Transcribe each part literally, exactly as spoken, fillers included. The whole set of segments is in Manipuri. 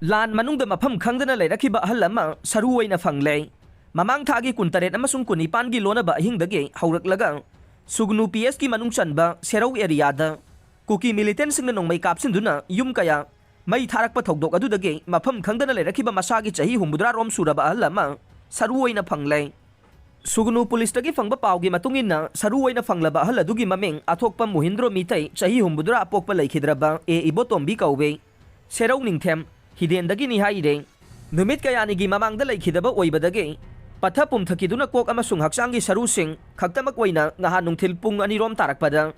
ꯂꯥꯟ ꯃꯅꯨꯡꯗ ꯃꯐꯝ ꯈꯪꯗꯅ ꯂꯩꯔꯛꯈꯤꯕ ꯑꯍꯜ ꯑꯃ ꯁꯔꯨ ꯑꯣꯏꯅ ꯐꯪꯂꯦ꯫ ꯃꯃꯥꯡ ꯊꯥꯒꯤ ꯀꯨꯟꯇꯔꯦꯠ ꯑꯃꯁꯨꯡ ꯀꯨꯟꯅꯤꯄꯥꯟꯒꯤ ꯂꯣꯟꯅꯕ ꯑꯍꯤꯡꯗꯒꯤ ꯍꯧꯔꯛꯂꯒ ꯁꯨꯒꯅꯨ ꯄꯤ ꯑꯦꯁꯀꯤ ꯃꯅꯨꯡ ꯆꯟꯕ ꯁꯦꯔꯧ ꯑꯦꯔꯤꯌꯥꯗ ꯀꯨꯀꯤ ꯃꯤꯂꯤꯇꯦꯟꯁꯤꯡꯅ ꯅꯣꯡꯃꯩ ꯀꯥꯞꯁꯤꯟꯗꯨꯅ ꯌꯨꯝ ꯀꯌꯥ ꯃꯩ ꯊꯥꯔꯛꯄ ꯊꯧꯗꯣꯛ ꯑꯗꯨꯗꯒꯤ ꯃꯐꯝ ꯈꯪꯗꯅ ꯂꯩꯔꯛꯈꯤꯕ ꯃꯁꯥꯒꯤ ꯆꯍꯤ ꯍꯨꯝꯐꯨꯇꯔꯥ ꯔꯣꯝ ꯁꯨꯔꯕ ꯑꯍꯜ ꯑꯃ ꯁꯔꯨ ꯑꯣꯏꯅ ꯐꯪꯂꯦ꯫ ꯁꯨꯒꯅꯨ ꯄꯨꯂꯤꯁꯇꯒꯤ ꯐꯪꯕ ꯄꯥꯎꯒꯤ ꯃꯇꯨꯡ ꯏꯟꯅ, ꯁꯔꯨ ꯑꯣꯏꯅ ꯐꯪꯂꯕ ꯑꯍꯜ ꯑꯗꯨꯒꯤ ꯃꯃꯤꯡ ꯑꯊꯣꯛꯄ ꯃꯨꯍꯤꯟꯗ꯭ꯔꯣ ꯃꯤꯇꯩ, ꯆꯍꯤ ꯍꯨꯝꯐꯨꯇꯔꯥ, ꯑꯄꯣꯛꯄ ꯂꯩꯈꯤꯗ꯭ꯔꯕ ꯑꯦ ꯏꯕꯣꯇꯣꯝꯕꯤ ꯀꯧꯋꯦ꯫ ꯁꯦꯔꯧ ꯅꯤꯡꯊꯦꯝ ꯍꯤꯗꯦꯟꯗꯒꯤꯅꯤ ꯍꯥꯏꯔꯦ꯫ ꯅꯨꯃꯤꯠ ꯀꯌꯥꯅꯤꯒꯤ ꯃꯃꯥꯡꯗ ꯂꯩꯈꯤꯗꯕ ꯑꯣꯏꯕꯗꯒꯤ ꯄꯠꯊ ꯄꯨꯝꯊꯈꯤꯗꯨꯅ ꯀꯣꯛ ꯑꯃꯁꯨꯡ ꯍꯛꯆꯥꯡꯒꯤ ꯁꯔꯨꯁꯤꯡ ꯈꯛꯇꯃꯛ ꯑꯣꯏꯅ ꯉꯍꯥꯟ ꯅꯨꯡꯊꯤꯜ ꯄꯨꯡ ꯑꯅꯤ ꯔꯣꯝ ꯇꯥꯔꯛꯄꯗ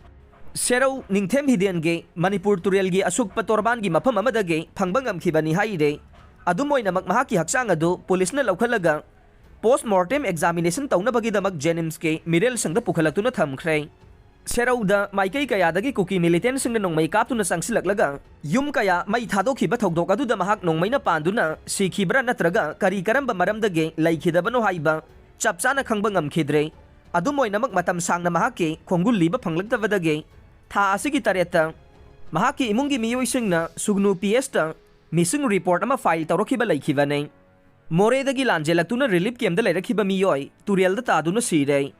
ꯁꯦꯔꯧ ꯅꯤꯡꯊꯦꯝ ꯍꯤꯗꯦꯟꯒꯤ ꯃꯅꯤꯄꯨꯔ ꯇꯨꯔꯦꯜꯒꯤ ꯑꯁꯨꯛꯄ ꯇꯣꯔꯕꯥꯟꯒꯤ ꯃꯐꯝ ꯑꯃꯗꯒꯤ ꯐꯪꯕ ꯉꯝꯈꯤꯕꯅꯤ ꯍꯥꯏꯔꯦ꯫ ꯑꯗꯨꯝ ꯑꯣꯏꯅꯃꯛ, ꯃꯍꯥꯛꯀꯤ ꯍꯛꯆꯥꯡ ꯑꯗꯨ ꯄꯨꯂꯤꯁꯅ ꯂꯧꯈꯠꯂꯒ ꯄꯣꯁ ꯃꯣꯔꯇꯦꯝ ꯑꯦꯛꯖꯥꯃꯤꯅꯦꯁꯟ ꯇꯧꯅꯕꯒꯤꯗꯃꯛ ꯖꯦꯅꯤꯝꯁꯀꯤ ꯃꯤꯔꯦꯜ ꯁꯪꯗ ꯄꯨꯈꯠꯂꯛꯇꯨꯅ ꯊꯝꯈ꯭ꯔꯦ꯫ ꯁꯦꯔꯧꯗ ꯃꯥꯏꯀꯩ ꯀꯌꯥꯗꯒꯤ ꯀꯨꯀꯤ ꯃꯤꯂꯤꯇꯦꯟꯁꯤꯡꯅ ꯅꯣꯡꯃꯩ ꯀꯥꯞꯇꯨꯅ ꯆꯪꯁꯤꯜꯂꯛꯂꯒ ꯌꯨꯝ ꯀꯌꯥ ꯃꯩ ꯊꯥꯗꯣꯛꯈꯤꯕ ꯊꯧꯗꯣꯛ ꯑꯗꯨꯗ ꯃꯍꯥꯛ ꯅꯣꯡꯃꯩꯅ ꯄꯥꯟꯗꯨꯅ ꯁꯤꯈꯤꯕ꯭ꯔꯥ ꯅꯠꯇ꯭ꯔꯒ ꯀꯔꯤ ꯀꯔꯝꯕ ꯃꯔꯝꯗꯒꯤ ꯂꯩꯈꯤꯗꯕꯅꯣ ꯍꯥꯏꯕ ꯆꯞ ꯆꯥꯅ ꯈꯪꯕ ꯉꯝꯈꯤꯗ꯭ꯔꯦ꯫ ꯑꯗꯨꯝ ꯑꯣꯏꯅꯃꯛ, ꯃꯇꯝ ꯁꯥꯡꯅ ꯃꯍꯥꯛꯀꯤ ꯈꯣꯡꯒꯨꯜ ꯂꯤꯕ ꯐꯪꯂꯛꯇꯕꯗꯒꯤ ꯊꯥ ꯑꯁꯤꯒꯤ ꯇꯔꯦꯠꯇ ꯃꯍꯥꯛꯀꯤ ꯏꯃꯨꯡꯒꯤ ꯃꯤꯑꯣꯏꯁꯤꯡꯅ ꯁꯨꯒꯅꯨ ꯄꯤ ꯑꯦꯁꯇ ꯃꯤꯁꯤꯡ ꯔꯤꯄꯣꯔꯠ ꯑꯃ ꯐꯥꯏꯜ ꯇꯧꯔꯛꯈꯤꯕ ꯂꯩꯈꯤꯕꯅꯤ꯫ ꯃꯣꯔꯦꯗꯒꯤ ꯂꯥꯟ ꯆꯦꯜꯂꯛꯇꯨꯅ ꯔꯤꯂꯤꯐ ꯀꯦꯝꯞꯇ ꯂꯩꯔꯛꯈꯤꯕ ꯃꯤꯑꯣꯏ ꯇꯨꯔꯦꯜꯗ ꯇꯥꯗꯨꯅ ꯁꯤꯔꯦ꯫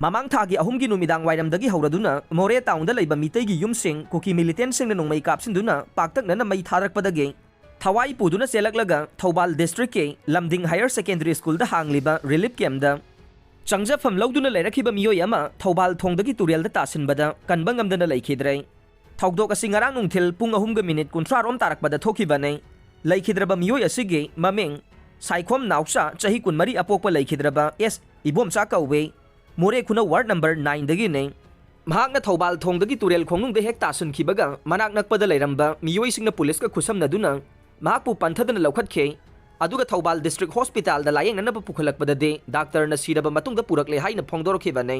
ꯃꯃꯥꯡ ꯊꯥꯒꯤ ꯑꯍꯨꯝꯒꯤ ꯅꯨꯃꯤꯗꯥꯡ ꯋꯥꯏꯔꯝꯗꯒꯤ ꯍꯧꯔꯗꯨꯅ ꯃꯣꯔꯦ ꯇꯥꯎꯟꯗ ꯂꯩꯕ ꯃꯤꯇꯩꯒꯤ ꯌꯨꯝꯁꯤꯡ ꯀꯨꯀꯤ ꯃꯤꯂꯤꯇꯦꯟꯁꯤꯡꯅ ꯅꯣꯡꯃꯩ ꯀꯥꯞꯁꯤꯟꯗꯨꯅ ꯄꯥꯛꯇꯛꯅꯅ ꯃꯩ ꯊꯥꯔꯛꯄꯗꯒꯤ ꯊꯋꯥꯏ ꯄꯨꯗꯨꯅ ꯆꯦꯜꯂꯛꯂꯒ ꯊꯧꯕꯥꯜ ꯗꯤꯁꯇ꯭ꯔꯤꯛꯀꯤ ꯂꯝꯗꯤꯡ ꯍꯥꯌꯔ ꯁꯦꯀꯦꯟꯗꯔꯤ ꯁ꯭ꯀꯨꯜꯗ ꯍꯥꯡꯂꯤꯕ ꯔꯤꯂꯤꯐ ꯀꯦꯝꯞꯇ ꯆꯪꯖꯐꯝ ꯂꯧꯗꯨꯅ ꯂꯩꯔꯛꯈꯤꯕ ꯃꯤꯑꯣꯏ ꯑꯃ ꯊꯧꯕꯥꯜ ꯊꯣꯡꯗꯒꯤ ꯇꯨꯔꯦꯜꯗ ꯇꯥꯁꯤꯟꯕꯗ ꯀꯟꯕ ꯉꯝꯗꯅ ꯂꯩꯈꯤꯗ꯭ꯔꯦ꯫ ꯊꯧꯗꯣꯛ ꯑꯁꯤ ꯉꯔꯥꯡ ꯅꯨꯡꯊꯤꯜ ꯄꯨꯡ ꯑꯍꯨꯝꯒ ꯃꯤꯅꯤꯠ ꯀꯨꯟꯊ꯭ꯔꯥ ꯔꯣꯝ ꯇꯥꯔꯛꯄꯗ ꯊꯣꯛꯈꯤꯕꯅꯤ꯫ ꯂꯩꯈꯤꯗ꯭ꯔꯕ ꯃꯤꯑꯣꯏ ꯑꯁꯤꯒꯤ ꯃꯃꯤꯡ ꯁꯥꯏꯈꯣꯝ ꯅꯥꯎꯆꯥ, ꯆꯍꯤ ꯀꯨꯟꯃꯔꯤ, ꯑꯄꯣꯛꯄ ꯂꯩꯈꯤꯗ꯭ꯔꯕ ꯑꯦꯁ ꯏꯕꯣꯝꯆꯥ ꯀꯧꯋꯤ꯫ ꯃꯣꯔꯦ ꯈꯨꯅꯧ ꯋꯥꯔꯗ ꯅꯝꯕꯔ ꯅꯥꯏꯟꯗꯒꯤꯅꯤ꯫ ꯃꯍꯥꯛꯅ ꯊꯧꯕꯥꯜ ꯊꯣꯡꯗꯒꯤ ꯇꯨꯔꯦꯜ ꯈꯣꯡꯅꯨꯡꯗ ꯍꯦꯛ ꯇꯥꯁꯤꯟꯈꯤꯕꯒ ꯃꯅꯥꯛ ꯅꯛꯄꯗ ꯂꯩꯔꯝꯕ ꯃꯤꯑꯣꯏꯁꯤꯡꯅ ꯄꯨꯂꯤꯁꯀ ꯈꯨꯠꯁꯝꯅꯗꯨꯅ ꯃꯍꯥꯛꯄꯨ ꯄꯟꯊꯗꯅ ꯂꯧꯈꯠꯈꯤ꯫ ꯑꯗꯨꯒ ꯊꯧꯕꯥꯜ ꯗꯤꯁꯇ꯭ꯔꯤꯛ ꯍꯣꯁꯄꯤꯇꯥꯜꯗ ꯂꯥꯌꯦꯡꯅꯅꯕ ꯄꯨꯈꯠꯂꯛꯄꯗꯗꯤ ꯗꯥꯛꯇꯔꯅ ꯁꯤꯔꯕ ꯃꯇꯨꯡꯗ ꯄꯨꯔꯛꯂꯦ ꯍꯥꯏꯅ ꯐꯣꯡꯗꯣꯔꯛꯈꯤꯕꯅꯤ꯫